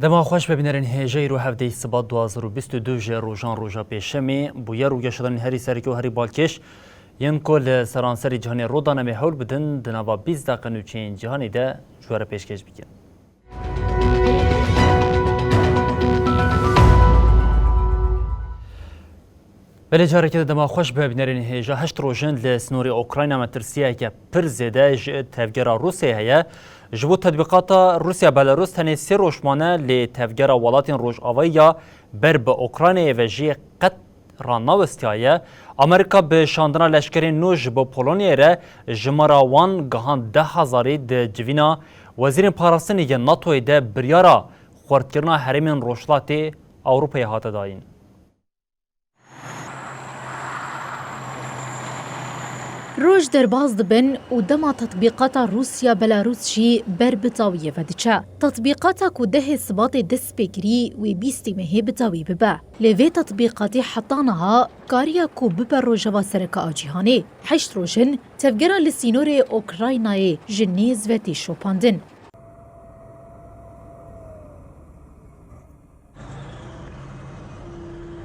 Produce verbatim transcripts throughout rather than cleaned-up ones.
Dema xweş be bînerên hêja, îro hevdehê Sibat du hazar û bîst û du ji rojan roja pêşemê, bûyer û geşedanên herî sereke û herî balkêş yên ku li seranserî cîhanê rû dane, em ê hewl bidin di nava bîst deqe nûçeyên cîhanê de ji we re pêşkêş bikin. Belê, careke din dema xweş be bînerên hêja. Heşt roj in li sînorê Ukrayna metirsiyeke pir zêde ji tevgera Rûsyayê heye. Ji bo tetbîqata Rûsya-Belarûs tenê sê roj mane, lê tevgera welatên Rojavayî ya ber bi Ukraynayê ve jî qet ranawestiyaye. Amerîka bi şandina leşkerên nû ji bo Polonyayê re jimara wan gihand deh hezarî. Di civîna wezîrên parastinê yên NATOyê de biryara xurtkirina herêmên Rojhilatê Ewropayê hate dayîn. Roj derbas dibin û dema tetbîqata Rûsya-Belarûs jî ber bi dawiyê ve diçe. Tetbîqata ku dehê Sibatê dest pê kirî wê bîstê mehê bi dawî bibe. Lê vê tetbîqatê heta niha kariya ku bibe rojeva sereke a cîhanê. Heşt roj in tevgera li sînorê Ukraynayê ji nêz ve tê şopandin.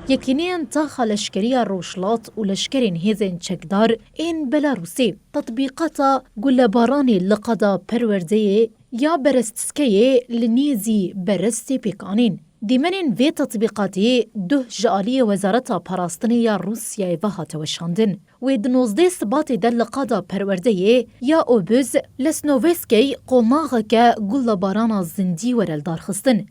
Yekîneyên taxa leşkerî ya Rojhilat û leşkerên hêzên çekdar ên Belarûsê tetbîqata gulebaranê li qada perwerdeyê ya berestskeyê li nêzî berestê pêk anîn. Dîmenên vê tetbîqatê duh ji aliyê Wezareta Parastinê ya Rûsyayê ve hate weşandin. Wê di nozdeh Sibatê de li qada perwerdeyê ya Obuz Lesnoveskey qonaxeke gulebarana zindî were lidarxistin.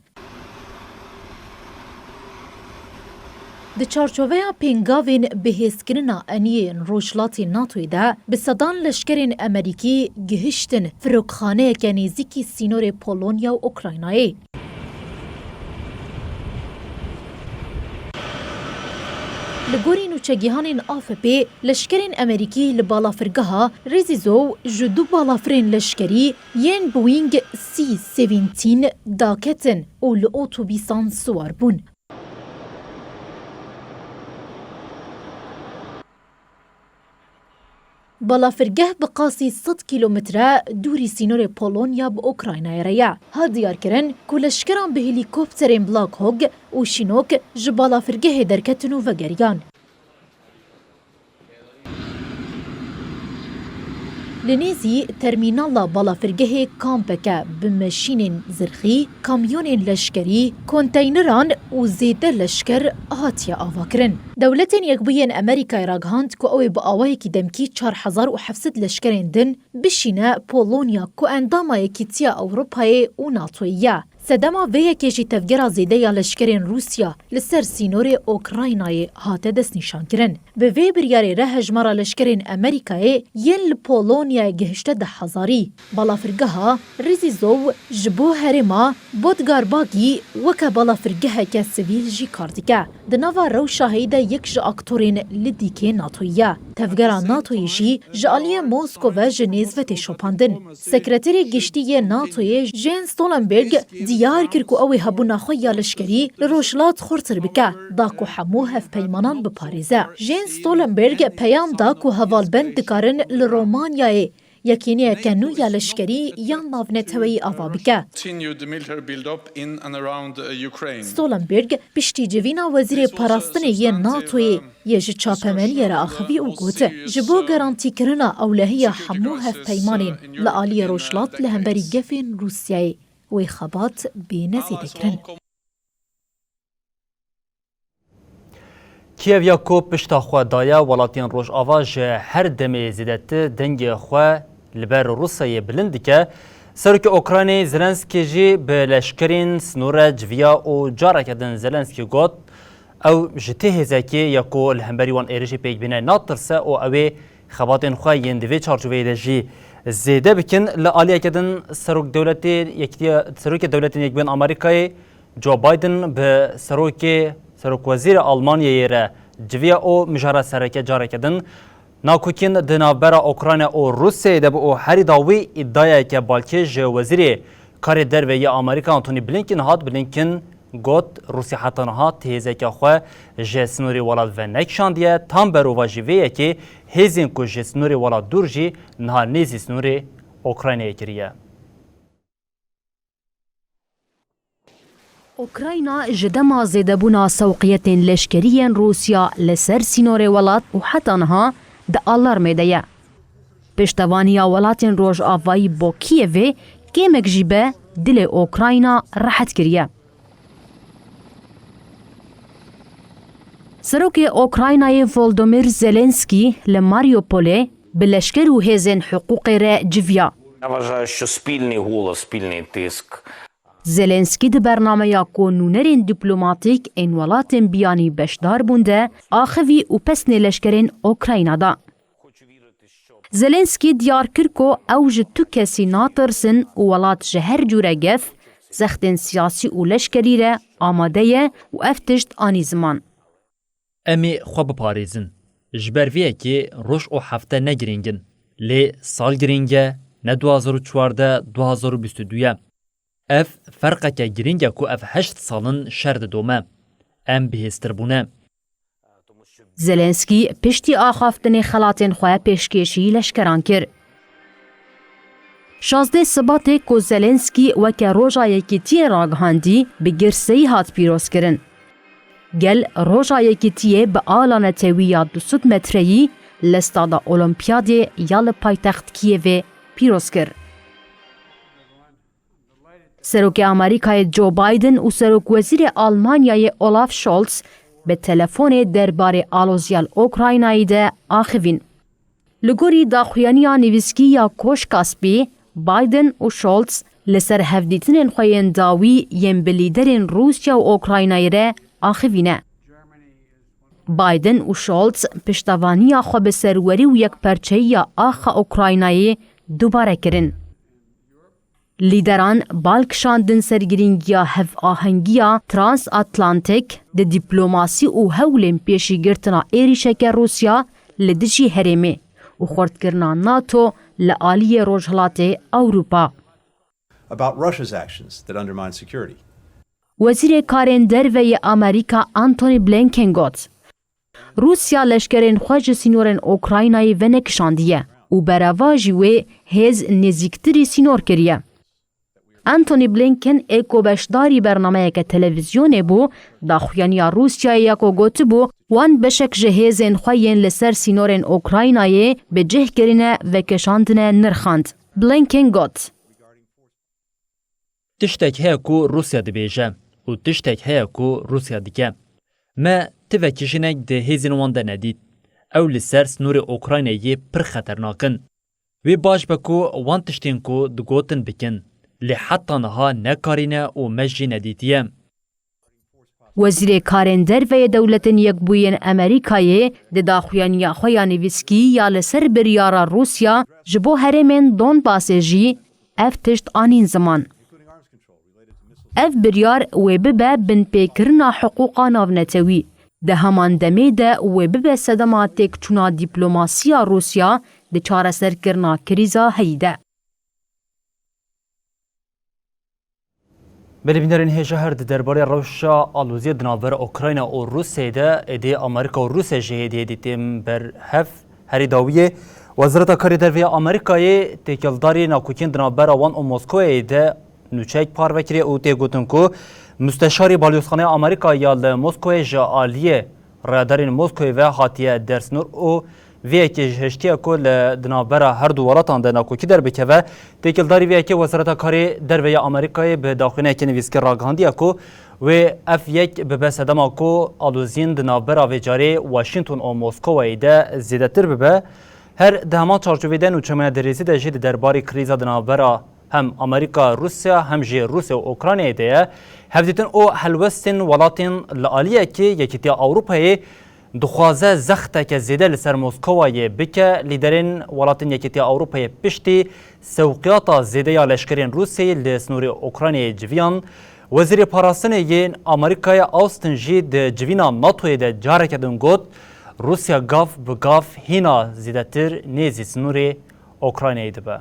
Di çarçoveya pêngavên bihêzkirina eniyên Rojhilatê NATOyê de bi sedan leşkerên Emerîkî gihiştin firokxaneyeke nêzîkî sînorê Polonya û Ukraynayê. Li gorî nûçegihanên A F Pê, leşkerên Emerîkî li balafirgeha Rizizo ji du balafirên leşkerî yên Boeing C seventeen daketin û li otobîsan siwar bûn. Balafirgeh bi qasî sed kîlometre dûrî sînorê Polonya bi Ukraynayê re ye. Hat diyarkirin ku leşkeran bi helîkopterên Black Hawk û Chinook ji balafirgehê derketin û vegeriyan. Li nêzî termînala balafirgehê kampeke bi meşînên zirxî, kamyonên leşkerî, konteyneran û zêde leşker hatiye avakirin. Dewletên Yekbûyên Amerîkayê ragihand ku ew ê bi awayekî demkî çar hezar û heft sed leşkerên din bişîne Polonya ku endama Yekîtiya Ewropayê û NATOyê ye. Sedema vê yekê jî tevgera zêde ya leşkerên Rûsya li ser sînorê Ukraynayê hate destnîşankirin. Bi vê biryarê re hejmara leşkerên Amerîkayê yên li Polonyayê gihişte deh hezarî. Balafirgeha Rizizo ji bo herêma Bodgarbagî weke balafirgeheke sivîl jî kar dike. Di nava rewşa heyî de yek ji aktorên li dîkê NATOyê ye. Tevgera NATOyê jî ji aliyê Moskova ji nêz ve tê şopandin. Sekreterê Giştî yê NATOyê Jens Stoltenberg diyar kir ku ew ê hebûna xwe ya leşkerî li Rojhilat xurtir bike, da ku hemû hevpeymanan biparêze. Jens Stoltenberg peyam da ku hevalbend dikarin li Romanyayê yekîneyeke nû ya leşkerî yan navneteweyî ava bike. Continue the military build-up in and around, uh, Ukraine. Stoltenberg piştî civîna wezîrê parastinê yên NATOyê yê ji çapemeniyê re axivî û got, ji bo garantîkirina ewlehiya hemû hevpeymanên li aliyê Rojhilat li hemberî gefên Rûsyayê wê xebat bêne zêdekirin. Kîev ya ku pişta xwe daye welatiyên Rojava ji her demê zêdetir dengê xwe li ber Rûsyayê bilind dike. Serokê Ukraynayê Zelenskî jî bi leşkerên sînore civiya û careke din Zelenskî got, ew ji tê hêzekê ye ku li hemberî wan êrişê pêk bîne natirse û ew ê xebatên xwe yên di vê çarçoveyê de jî Zêde bikin, li aliyeke din Serok Dewletê Yekîtiya, Serokê Dewletên Yekbûyên Amerîkayê Joe Biden bi Serokê, Serokwezîrê Almanyayê re civiya û mijara sereke careke din nakokîn di navbera Ukrayna û Rûsyayê de bû û herî dawî îdiayeke balkêş ji Wezîrê Karê Derve yê Amerîka Antony Blinken hat. Blinken got, Rûsya heta niha tihêzeke xwe ji sînorê welat venekişandiye, tam berovajî vê yekê hêzên ku ji sînorê welat dûr jî niha nêzî sînorê Ukraynayê kiriye. Ukrayna ji dema zêdebûna sewqiyetên leşkerî yên Rûsya li ser sînorê welat û heta niha di alarmê de ye. Piştevaniya welatên Rojavayî bo Kîevê kêmek jî be dilê Ukrayna rehet kiriye. Serokê Ukraynayê Volodymyr Zelensky li Mariupolê bi leşker û hêzên hiqûqê re civiya. Я вважаю, що спільний голос, спільний тиск. Zelensky di bernameya ku nûnerên dîplomatîk ên welatên biyanî beşdar bûn de axivî û pesnê leşkerên Ukrayna da. Zelensky diyar kir ku ew ji tu kesî natirsin û welat ji her cûre gef, zextên siyasî û leşkerî re amade ye û ev tişt anî ziman. Em ê xwe biparêzin. Ji ber vê yekê roj û hefte ne girîng in. Lê sal girîng e, ne du hazar û çardeh, du hazar û bîst û du ye. Ev ferqeke girîng e ku ev heşt sal in şer didome. Em bihêztir bûne. Zelensky piştî axaftinê xelatên xwe pêşkêşî leşkeran kir. Şazdeh Sibatê ku Zelensky weke Roja Yekîtiyê ragihandî, bi girseyî hat pîrozkirin. Gel Roja Yekîtiyê bi ala netewî ya du sed metreyî li Stada Olimpiyadê ya li paytext Kîevê pîroz kir. Serokê Amerîkayê Joe Biden û Serokwezîrê Almanyayê Olaf Scholz bi telefonê derbarê aloziya li Ukraynayê de axivîn. Li gorî daxuyaniya nivîskî ya Koşka Spî, Biden û Scholz li ser hevdîtinên xwe yên dawî yên bi lîderên Rûsya û Ukraynayê re axivî ne. Biden û Scholz piştevaniya xwe bi serwerî û yekperçeyiya axa Ukraynayê dubare kirin. Lîderan bal kişandin ser girîngiya hevahengiya transatlantîk di dîplomasî û hewlên pêşîgirtina êrîşeke Rûsya li dijî herêmê û xurtkirina NATO li aliyê Rojhilatê Ewropa. About Russia's actions that undermine security. Wezîrê Karên Derve yê Amerîka Antony Blinken got, Rûsya leşkerên xwe ji sînorên Ukraynayê venekişandiye û berevajî wê hêz nêzîktirî sînor kiriye. Antony Blinken ê ku beşdarî bernameyeke televîzyonê bû, daxuyaniya Rûsyayê ya ku gotibû, wan beşek ji hêzên xwe yên li ser sînorên Ukraynayê bi cih kirine vekişandine nirxand. Blinken got, Tiştek heye ku Rûsya dibêje û tiştek heye ku Rûsya dike. Me ti vekişînek di hêzên wan de nedît. Ew li ser sînorê Ukraynayê pir xeternak in. Wê baş be ku wan tiştên ku digotin bikin. Lê heta niha nekarîne û me jî nedîtiye. Wezîrê Karên Derve yê Dewletên Yekbûyên Amerîkayê di daxuyaniya xwe ya nivîskî ya li ser biryara Rûsya ji bo herêmên Donbasê jî ev tişt anîn ziman. Ev biryar wê bibe binpêkirina hiqûqa navnetewî. Di heman demê de wê bibe sedema têkçûna dîplomasiya Rûsya di çareserkirina krîza heyî de. Belê bînerên hêja her di derbarê rewşa aloziyê di navbera Ukrayna û Rûsyayê de, êdî Amerîka û Rûsya jî hêdî hêdî tên ber hev. Herî dawiyê, Wezareta Karê Derve ya Amerîkayê têkildarî nakokiyên di navbera wan û Moskowayê de nûçeyek parve kiriye û tê gotin ku Musteşarê Balyozxaneya Amerîka ya li Moskowayê ji aliyê rayedarên Moskowê ve hatiye dersnor û vê yekê ji hiştiye ku li di navbera her du welatan de nakokî derbikeve. Têkildarî vê yekê Wezareta Karê Derve ya Amerîkayê bi daxuyaniyeke nivîskî ragihandiye ku wê ev yek bibe sedema ku aloziyên di navbera vê carê Washington û Moskowayê de zêdetir bibe. Her di heman çarçovê de nûçemeya Derêsî de jî di derbarê krîza di navbera hem Amerîka, Rûsya, hem jî Rûsya û Ukraynayê de ye. Hevdîtin û helwestên welatên li aliyekê Yekîtiya Ewropayê Dixwaze zexteke zêde li ser Moskowayê bike. Lîderên welatên Yekîtiya Ewropayê piştî sewqiyata zêde ya leşkerên Rûsiyê li sînorê Ukraynayê civiyan. Wezîrê Parastinê yên Amerîkayê Austin jî di civîna NATOyê de careke din got, Rûsya gav bi gav hîna zêdetir nêzî sînorê Ukraynayê dibe.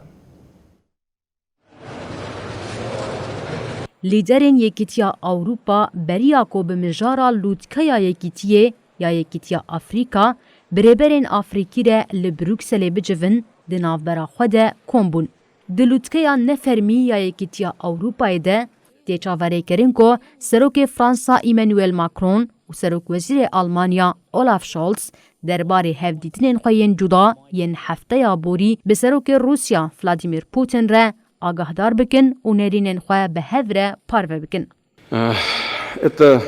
Lîderên Yekîtiya Ewropa beriya ku bi mijara lûtkeya Yekîtiyê ya Yekîtiya Afrîka bi rêberên Afrîkî re li Brukselê bicivin, di navbera xwe de kom bûn. Di lûtkeya nefermî ya Yekîtiya Ewropayê de tê çaverêkirin ku Serokê Fransa Emmanuel Macron û Serokwezîrê Almanya Olaf Scholz derbarê hevdîtinên xwe yên cuda yên hefteya borî bi Serokê Rûsya Vladimir Putin re agahdar bikin û nêrînên xwe bi hev re parve bikin. Это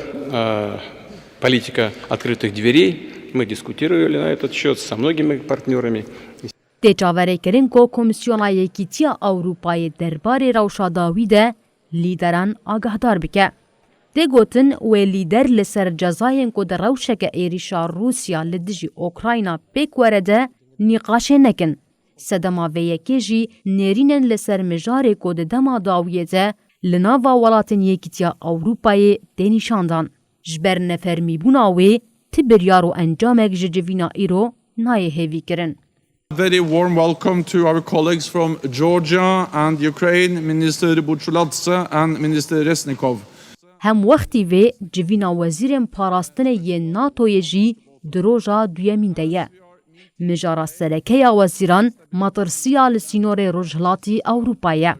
политика открытых дверей. Мы дискутировали на этот счет со многими партнерами. Tê çaverêkirin ku Komîsyona Yekîtiya Ewropayê derbarê rewşa dawî de lîderan agahdar bike. Tê gotin wê lîder li ser cezayên ku di rewşeke êrîşa Rûsya li dijî Ukrayna pêk were de nîqaşê nekin. Sedema vê yekê jî nêrînên li ser mijarê ku di dema dawiyê de li nava welatên Yekîtiya Ewropayê tê nîşandan. Ji ber nefermîbûna wê ti biryar û encamek ji civîna îro nayê hêvîkirin. Very warm welcome to our colleagues from Georgia and Ukraine, Minister Buchuladze and Minister Resnikov. Hem wextî vê civîna wezîrên parastinê yên NATOyê jî di roja duyemîn de ye. Mijara sereke ya wezîran matirsiya li sînorê Rojhilatî Ewropa ye.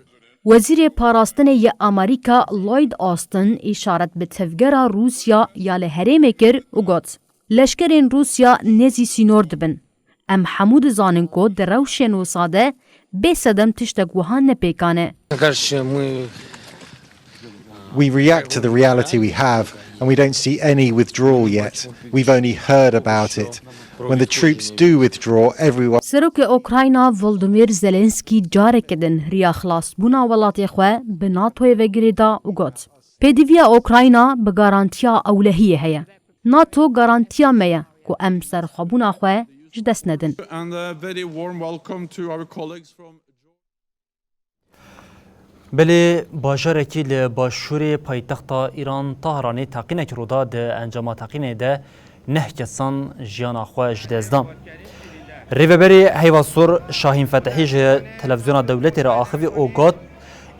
Wezîrê Parastinê yê Amerîka Lloyd Austin îşaret bi tevgera Rûsya ya li herêmê kir û got, Leşkerên Rûsya nêzî sînor dibin. Em hemû dizanin ku di rewşên wisa de bê sedem tiştek wiha ne pêkan e. We react to the reality we have and we don't see any withdrawal yet. We've only heard about it. When the troops do withdraw, everyone. Serokê Ukrayna Volodymyr Zelensky careke din riya xilasbûna welatê xwe bi NATOyê ve girêda û got, Pêdiviya Ukrayna bi garantiya ewlehiyê heye. NATO garantiya me ye ku em serxwebûna xwe ji dest nedin. And a very warm welcome to our colleagues from Belê bajarekî li başûrê paytexta Îran Tahranê teqînek rû da, di encama teqînê de neh kesan jiyana xwe ji dest dan. Rêveberê Heyva Sor Şahîn Fetihî ji televizyona dewletê re axivî û got,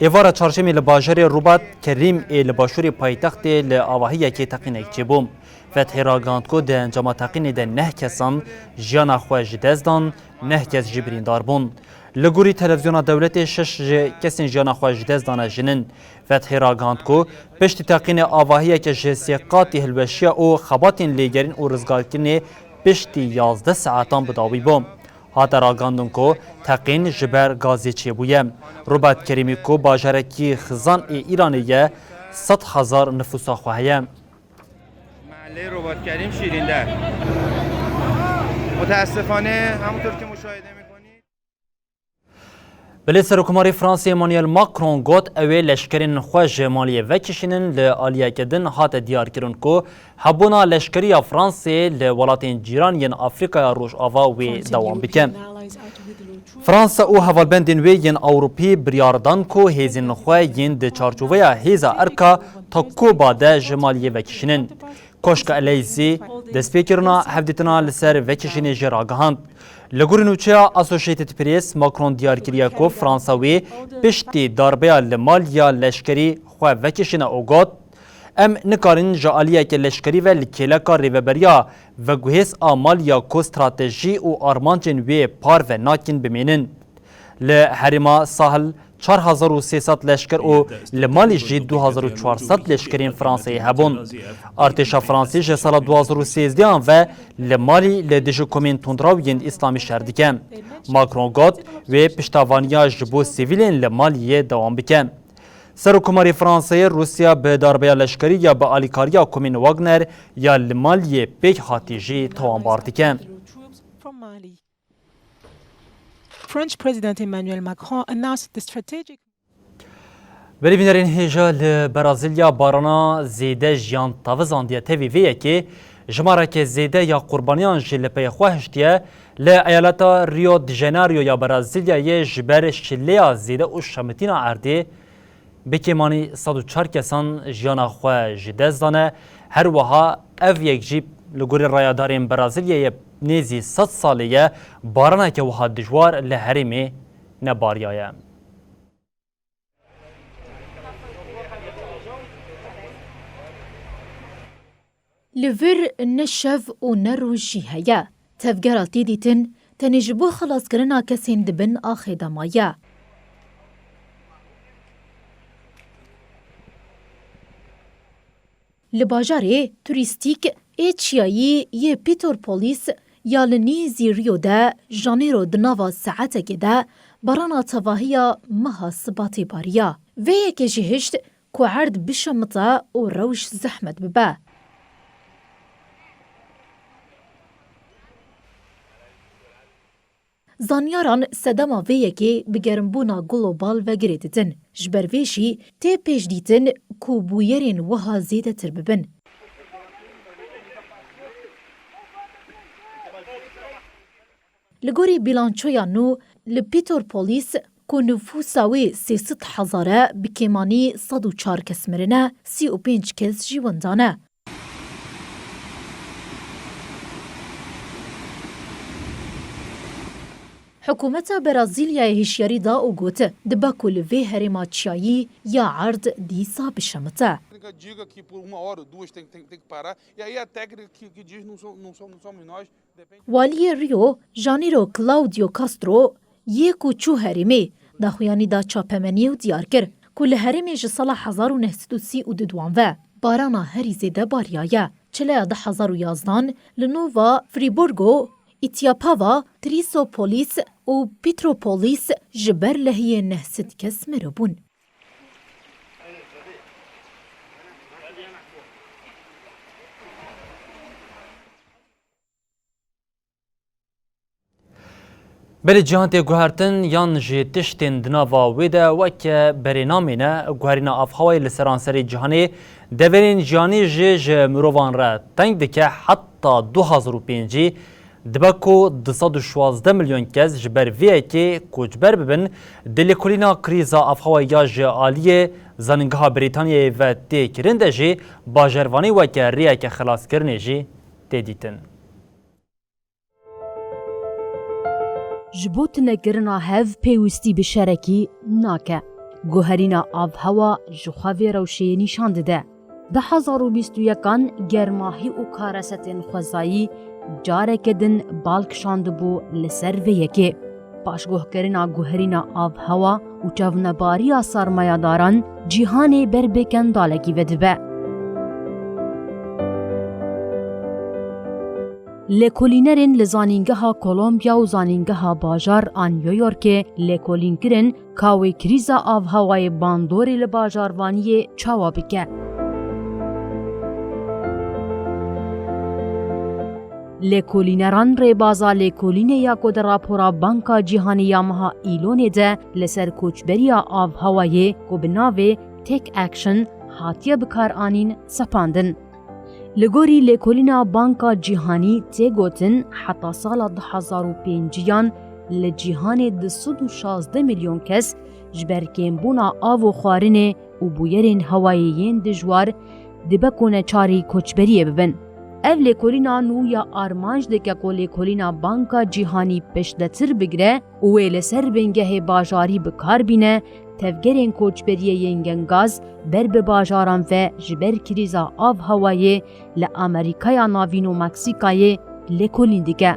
Êvara çarşemê li bajarê Rubat Kerîm ê li başûrê paytextê li avahiyekê teqînek çêbû. Fethî ragihand ku di encama teqînê de neh kesan jiyana xwe ji dest dan, neh kes jî birîndar bûn. Li gorî televizyona dewletê şeş ji kesên jiyana xwe ji dest dane jin in. Fethî ragihand ku piştî teqînê avahiyeke ji sê qatî hilweşiya û xebatên lêgerîn û rizgarkirinê piştî yazdeh saetan bi dawî bû. Hate ragihandin ku teqîn ji ber gazê çêbûye. Rubat Kerîmî ku bajarekî xizan ê Îranê ye, sed hezar nifûsa xwe heye. محلهٔ رباط‌کریم شیرین‌در. متاسفانه همونطور که مشاهده می‌کنید. Belê Serokkomarê Fransê Emmanuel Macron got, ew ê leşkerên xwe ji Maliyê vekişînin. Li aliyeke din hate diyarkirin ku hebûna leşkerî ya Fransê li welatên cîran yên Afrîkaya Rojava wê dewam bike. Fransa û hevalbendên wê yên Ewropî biryar dan ku hêzên xwe yên di çarçoveya hêza erka Takuba de ji Maliyê vekişînin. Koşka Eleyzî, destpêkirina hevdîtina li ser vekişînê jî ragihand. Li gorî nûçeya Associated Press, Macron diyar kiriye ku Fransa wê piştî darbeya li Malî ya leşkerî xwe vekişîne û got, Em nikarin ji aliyeke leşkerî ve li kêleka rêveberiya veguhêz a Malî ya ku stratejî û armancên wê parve nakin bimînin. Li herêma Sahil çar hezar û sê sed leşker û li Malî jî du hezar û çar sed leşkerên Fransayê hebûn. Artêşa Fransî ji sala du hezar û sêzdeh an ve li Malî li dijî komên tundraw yên Îslamî şer dike. Macron got, wê piştavaniya ji bo sivîlên li Maliyê dewam bike. Serokkomarê Fransayê Rûsya bi darbeya leşkerî ya bi alîkariya komên Wagner ya li Maliyê pêk hatî jî tawanbar dike. French President Emmanuel Macron announced the strategic Berî bînerên hêja li Brazîlya barana zêde jiyan tavizandiye. Tevî vê yekê Jimareke zêde ya qurbaniyan jî li pey xwe hiştiye. Li eyaleta Rio de Janeiro ya Brezîlyayê ji ber şileya zêde û şemitîna erdê bi kêmanî sed û çar kesan jiyana xwe ji dest dane. Her wiha ev yek jî li gorî rayadarên Brezîlyayê nêzî sed salê ye baraneke wiha dijwar li herêmê nebariyaye. Li vir ne şev û ne roj jî heye. Tevgera tê dîtin tenê ji bo xelaskirina kesên di bin axê de maye. Li bajarê turîstîk ê çiyayî yê Pîtorpolis ya li nêzî Rio de Janeiro di nava saetekê de barana tevahiya meha Sibatê bariya. Vê yekê jî hişt ku erd bişemite û rewş zehmet bibe. Zanyaran sedema vê yekê bi germbûna global ve girê didin. Ji ber vê jî tê pêşdîtin ku bûyerên wiha zêdetir bibin. Li gorî bîlançoya nû li Pîtorpolis ku nifûsa wê sê sed hezar e, bi kêmanî sed û çar kes mirine, sî û pênc kes jî winda ne. Hikûmeta Brezîlyayê hişyarî da û got, dibe ku li vê herêma çiyayî ya erd dîsa bişemite. Diga que por uma hora ou duas tem, tem, tem que parar. E aí a técnica que, que diz não são, não são, não somos nós. Waliyê Rio, Janeiro Claudio Castro, yê ku çû herêmê, daxuyanî da çapemeniyê û diyar kir ku li herêmê ji sala hezar û neh sed û sî û du wan ve barana herî zêde bariyaye. Çileya du hezar û yazdan li Nova Friburgo, Itiapava, Trisopolis û Petropolis ji ber lehiyê neh sed kes miribûn. Berê cihan tê guhertin yan jî tiştên di nava wê de weke berê namîne, guherîna avhewayê li seranserê cihanê deverên jiyanî jî ji mirovan re teng dike. Heta du hazar û pêncî dibe ku du sed û şwazdeh milyon kes ji ber vê yekê koçber bibin. Di lêkolîna krîza avhewayê ya ji aliyê Zanîngeha Brîtanyayê ve tê kirin de jî bajarvanî weke rêyeke xelaskirinê jî tê dîtin. Ji bo tunekirina hev pêwîstî bi şerekî nake. Guherîna avhewa ji xwe vê rewşeyê nîşan dide. Du hezar û bîst û yekan germahî û karesetên xwezayî careke din bal kişandibû li ser vê yekê. Paşguhkirina guherîna avhewa û çavnebariya sermayadaran cîhanê ber bi kendalekî vedibe. Lêkolînerên li Zanîngeha Kolombiya û Zanîngeha Bajar a New Yorkê lêkolîn kirin ka wê krîza avhewayê bandorê li bajarvaniyê çawa bike. Lêkolîneran rêbaza lêkolînê ya ku di rapora Banka Cîhanî ya meha Îlonê de li ser koçberiya avhewayê ku bi navê Take Action hatiye bikaranîn sepandin. Li gorî lêkolîna Banka Cîhanî tê gotin heta sala du hezar û pênciyan li cîhanê du sed û şazdeh milyon kes ji ber kêmbûna av û xwarinê û bûyerên hewayê yên dijwar dibe ku neçarî koçberiyê bibin. Ev lêkolîna nû ya armanc dike ku lêkolîna Banka Cîhanî piştetir bigire û wê li ser bingehê bajarî bi kar bîne, tevgerên koçberiyê yên gengaz ber bi bajaran ve ji ber krîza av hewayê li Amerîkaya Navîn û Meksîkayê lêkolîn dike.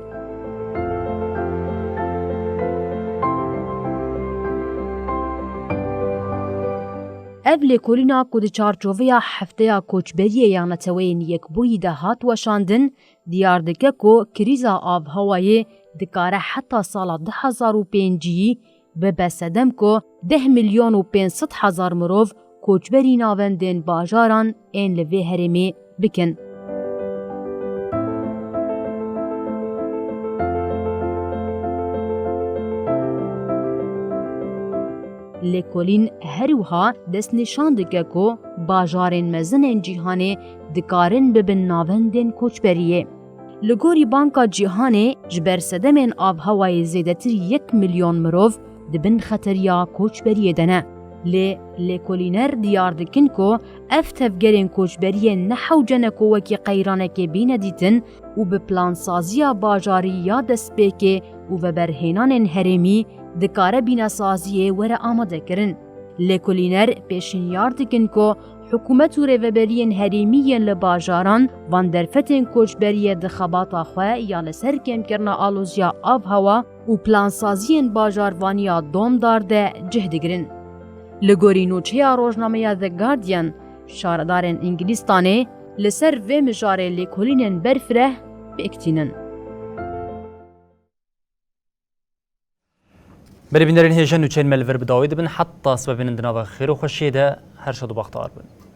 Ev lêkolîna ku di çarçoveya Hefteya Koçberiyê ya Neteweyên Yekbûyî de hat weşandin, diyar dike ku krîza avhewayê dikare heta sala du hezar û pêncî bibe sedem ku deh milyon û pênc sed hezar mirov koçberî navendên bajaran ên li vê herêmê bikin. Lêkolîn her wiha destnîşan dike ku bajarên mezin ên cîhanê dikarin bibin navendên koçberiyê. Li gorî Banka Cîhanê, ji ber sedemên avhewayê zêdetir yek milyon mirov di bin xeteriya koçberiyê de ne. Lê lêkolîner diyar dikin ku ev tevgerên koçberiyê ne hewce ne ku wekî qeyranekê bîne dîtin û bi plansaziya bajarî ya destpêkê û veberhênanên herêmî dikare bînesaziyê were amadekirin. Lêkolîner pêşniyar dikin ku hikûmet û rêveberiyên herêmî yên li bajaran van derfetên koçberiyê di xebata xwe ya li ser kêmkirina aloziya avhewa û plansaziyên bajarvaniya domdar de cih digirin. Li gorî nûçeya rojnameya The Guardian, şaredarên Îngilîstanê li ser vê mijarê lêkolînên berfireh pêk tînin. Belê bînerên hêja, nûçeyên me li vir bi dawî dibin. Heta sibê bînin di nava xêr û xweşiyê de, her şad û bextewar bin.